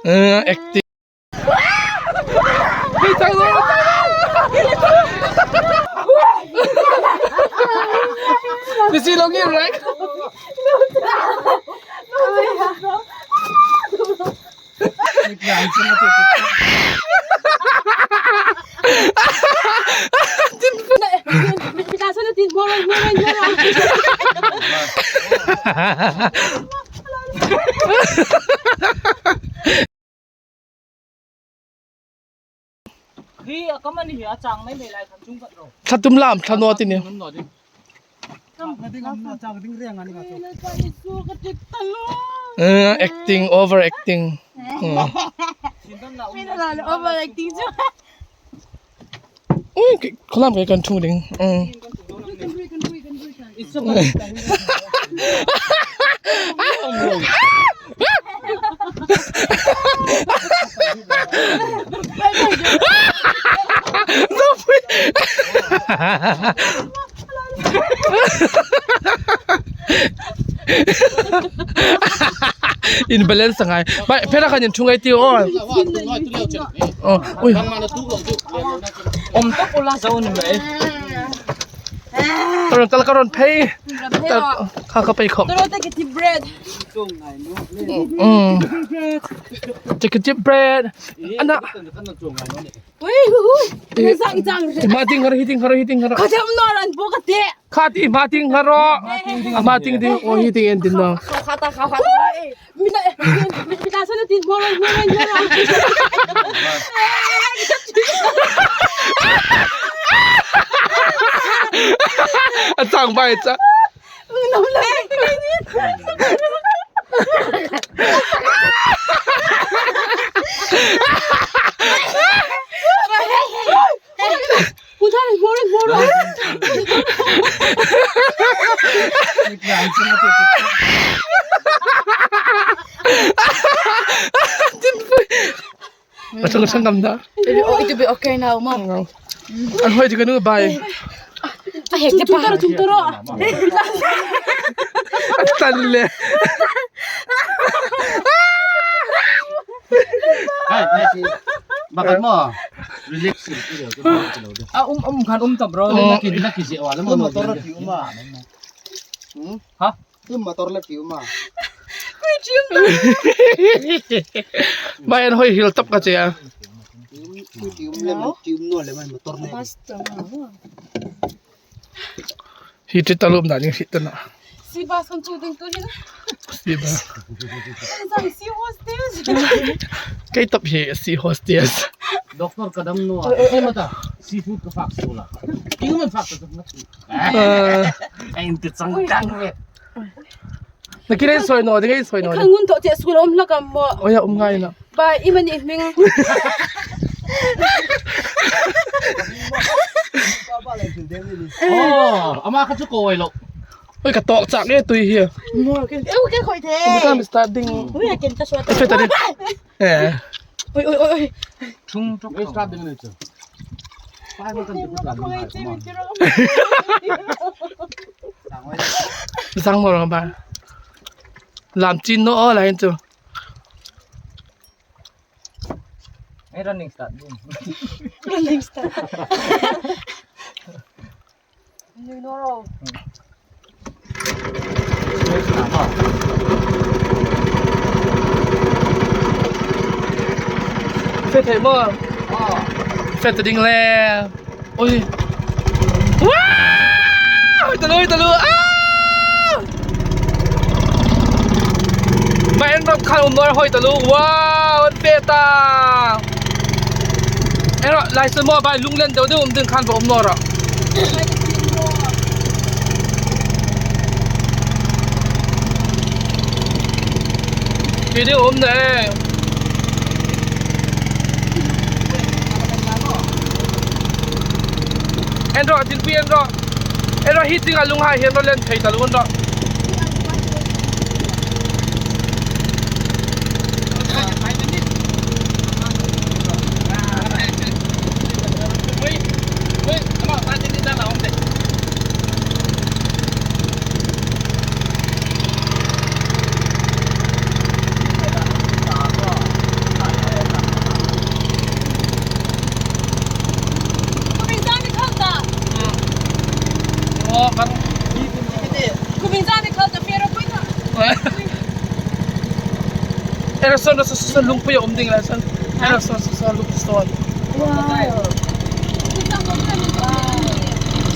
Acting. This is long right? Thlatum lam thlano ti ni. Acting over acting. Ui kholam ke kan thu ding. In balance ngai. Bai phera kan in thu ngai ti o. Ui. Om tak ula zo ni mai. Karon kal karon phei. Kha ka pei khom. Take a deep breath. Take a deep breath. Ana. Ui ui. Zang zang. Ma ting haro hiting haro hiting haro. Kha tham no ran bo ka te. Kha ti ma ting haro. Ma ting ding o hiting en din no. Kha ta kha kha. Mi na mi ta sa na tin mo ro mo ro mo. A chang bai cha. No la. Ku tha mo ro mo ro. A chang chang ngam da. It will be okay now, mom. An hoi ti kanu bai. A hek te pa. Chung taro. A tan le. Bakit mo? Relax. A um um khan um tam ro na ki na ki je wa la mo Motor la piu ma. Ha? Motor la piu ma. Bai an hoi hil top ka che a. Piu le piu no le mai motor ne. Hi ti talum da ning hi ta na. Si bas kan chu ding tu hin. Si ba. Zang si hostess. Kai top hi si hostess. Doctor kadam no. Eh mata. Seafood ka fak sula. Piu man fak ta na. Ai ti chang kang ve. Na ki soi no ding soi no. Khangun to che school om la kam mo. Oya um ngai na. Ba imani ming. Oh, ama ka chu ko wai lo. Oi ka tok chak e tui hi. Mo ke eu ke khoi the. Um ka mi start ding. Ui ke ta shwa. E fe ta din. Eh. Oi oi oi. Chung chok. Ei start ding ne chu. Pai mo kan tu ka Khoi che mi ro. Sang mo ro ba. Lam chin no la hin chu. Ai running start ding. Running start. You know. Fe thei mo. Fe ta ding le. Oi. Wow! Ta lui ta lui. Ah! Ba en ro khan um noi hoi ta lu. Wow, fe ta. En ro lai se mo ba lung len deu deu um ding khan ba um no ro. Ki ding um ne. En ro din pi en ro. En ro hi ting a lung hai hian ro len thei ta lu ro. Erison saw lungpui a awm ding lai sawn Erison saw lung sawn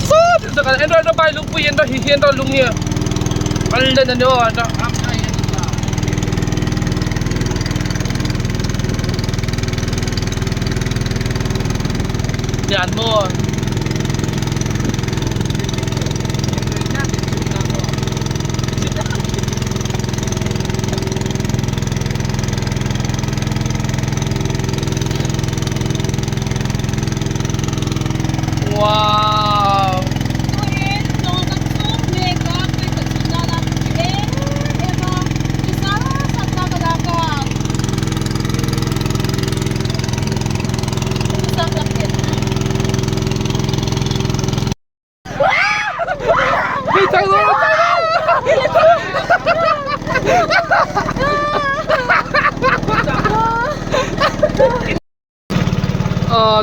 saw tin tak an enro bai lungpui enro hi hi enro lung hi an len ani aw enro lian maw. Wow!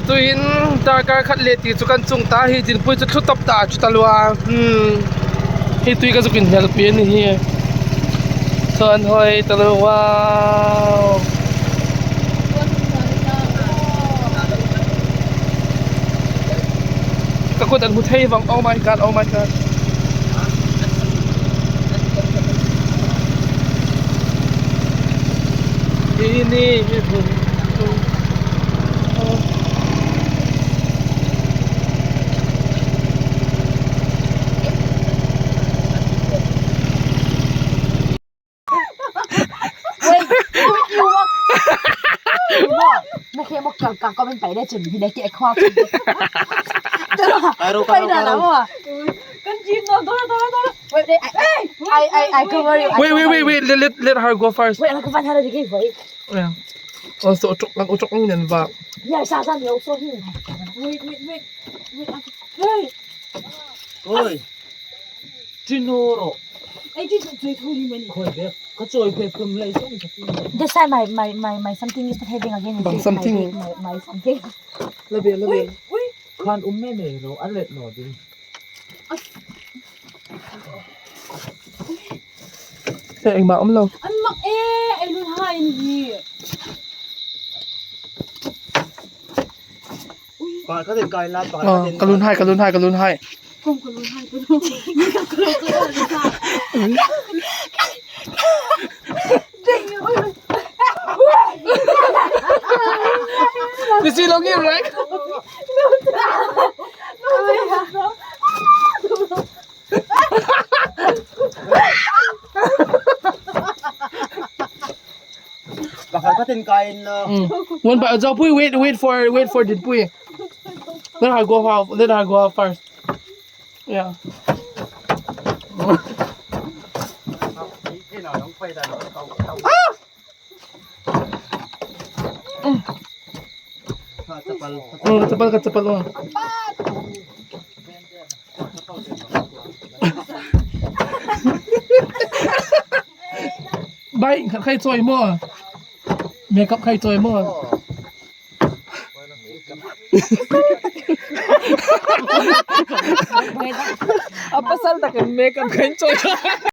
Tuiin darkar khat leh tih chu kan chung ta hi dinpui chu thlu tawp ta chu ta lua umm hei tui ka zuk inhnial pui a ni hi chuan hawi ta lo wow. Ka kut an hmu thei vang oh my god oh my god. Wait, wait, wait, wait. Let, let, let her go first. Yeah. Also, utrok lang, utrok lang yan ba? Oi. This time my my my my something is not having again. Bang something. My, my, my something. Labi, labi. Khan umme me ro alet no din. Eh, engmah awm lo. An mak e, ai lun ha in hi. Ka lun hai, ka lun hai, ka lun hai. Kom ka lun hai ka lun. Ka lun ka lun ka. You see long here, right? One by Zhao Pui, wait, wait for, wait for Din Pui. Let her go out. Let her go out first. Yeah. Oh, chapal ka chapal oh. Bai, khai choi mo. Makeup khai choi mo. A pasal takin makeup khain choi.